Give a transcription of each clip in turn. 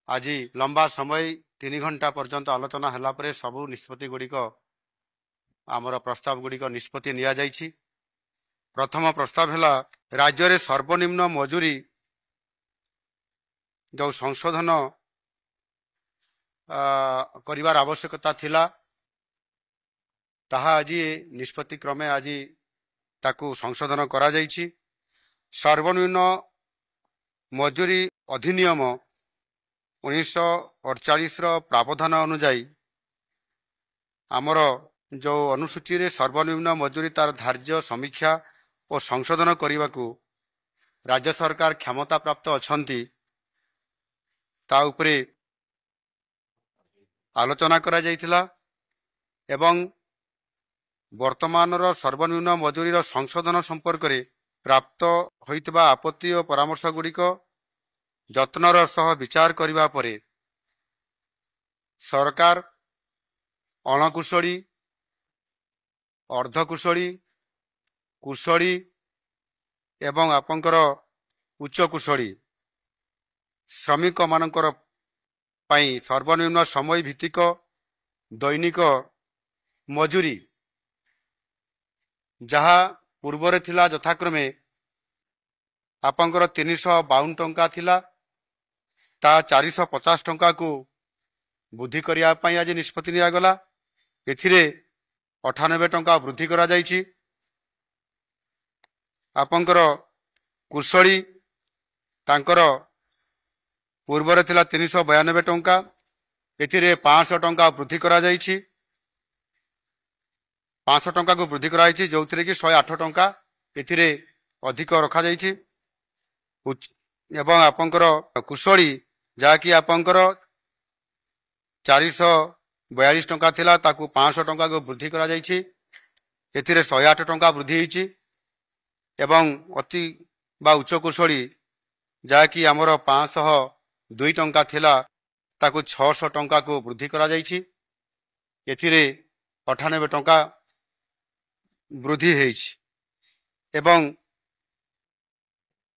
ଆଜି ଲମ୍ବା ସମୟ 3 ଘଣ୍ଟା ପର୍ଯ୍ୟନ୍ତ ଆଲୋଚନା ହେଲା ପରେ ସବୁ ନିଷ୍ପତ୍ତି ଗୁଡ଼ିକ, ଆମର ପ୍ରସ୍ତାବ ଗୁଡ଼ିକ ନିଷ୍ପତ୍ତି ନିଆଯାଇଛି। ପ୍ରଥମ ପ୍ରସ୍ତାବ ହେଲା, ରାଜ୍ୟରେ ସର୍ବନିମ୍ନ ମଜୁରୀ ଯେଉଁ ସଂଶୋଧନ କରିବାର ଆବଶ୍ୟକତା ଥିଲା, ତାହା ଆଜି ନିଷ୍ପତ୍ତି କ୍ରମେ ଆଜି ତାକୁ ସଂଶୋଧନ କରାଯାଇଛି। ସର୍ବନିମ୍ନ ମଜୁରୀ ଅଧିନିୟମ 1948ର ପ୍ରାବଧାନ ଅନୁଯାୟୀ ଆମର ଯେଉଁ ଅନୁସୂଚୀରେ ସର୍ବନିମ୍ନ ମଜୁରୀ ତାର ଧାର୍ଯ୍ୟ, ସମୀକ୍ଷା ଓ ସଂଶୋଧନ କରିବାକୁ ରାଜ୍ୟ ସରକାର କ୍ଷମତା ପ୍ରାପ୍ତ ଅଛନ୍ତି, ତା ଉପରେ ଆଲୋଚନା କରାଯାଇଥିଲା ଏବଂ ବର୍ତ୍ତମାନର ସର୍ବନିମ୍ନ ମଜୁରୀର ସଂଶୋଧନ ସମ୍ପର୍କରେ ପ୍ରାପ୍ତ ହୋଇଥିବା ଆପତ୍ତି ଓ ପରାମର୍ଶ ଗୁଡ଼ିକ ଯତ୍ନର ସହ ବିଚାର କରିବା ପରେ ସରକାର ଅଣକୁଶଳୀ, ଅର୍ଦ୍ଧକୁଶଳୀ, କୁଶଳୀ ଏବଂ ଆପଣଙ୍କର ଉଚ୍ଚ କୁଶଳୀ ଶ୍ରମିକମାନଙ୍କର ପାଇଁ ସର୍ବନିମ୍ନ ସମୟ ଭିତ୍ତିକ ଦୈନିକ ମଜୁରୀ, ଯାହା ପୂର୍ବରେ ଥିଲା ଯଥାକ୍ରମେ ଆପଣଙ୍କର 352 ଟଙ୍କା ଥିଲା, ତା 450 ଟଙ୍କାକୁ ବୃଦ୍ଧି କରିବା ପାଇଁ ଆଜି ନିଷ୍ପତ୍ତି ନିଆଗଲା। ଏଥିରେ 98 ଟଙ୍କା ବୃଦ୍ଧି କରାଯାଇଛି। ଆପଣଙ୍କର କୁଶଳୀ ତାଙ୍କର ପୂର୍ବରେ ଥିଲା 392 ଟଙ୍କା, ଏଥିରେ 500 ଟଙ୍କା ବୃଦ୍ଧି କରାଯାଇଛି। 500 ଟଙ୍କାକୁ ବୃଦ୍ଧି କରାଯାଇଛି, ଯେଉଁଥିରେ କି 108 ଟଙ୍କା ଏଥିରେ ଅଧିକ ରଖାଯାଇଛି। ଏବଂ ଆପଣଙ୍କର କୁଶଳୀ ଯାହାକି ଆପଣଙ୍କର 442 ଟଙ୍କା ଥିଲା, ତାକୁ 500 ଟଙ୍କାକୁ ବୃଦ୍ଧି କରାଯାଇଛି। ଏଥିରେ 108 ଟଙ୍କା ବୃଦ୍ଧି ହେଇଛି। ଏବଂ ଅତି ବା ଉଚ୍ଚ କୁଶଳୀ ଯାହାକି ଆମର 502 ଟଙ୍କା ଥିଲା, ତାକୁ 600 ଟଙ୍କାକୁ ବୃଦ୍ଧି କରାଯାଇଛି। ଏଥିରେ 98 ଟଙ୍କା ବୃଦ୍ଧି ହେଇଛି ଏବଂ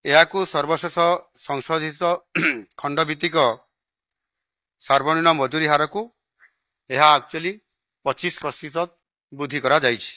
ଏହାକୁ ସର୍ବଶେଷ ସଂଶୋଧିତ ଖଣ୍ଡଭିତ୍ତିକ ସର୍ବନିମ୍ନ ମଜୁରୀ ହାରକୁ ଏହା ଆକ୍ଚୁଆଲି 25% ବୃଦ୍ଧି କରାଯାଇଛି।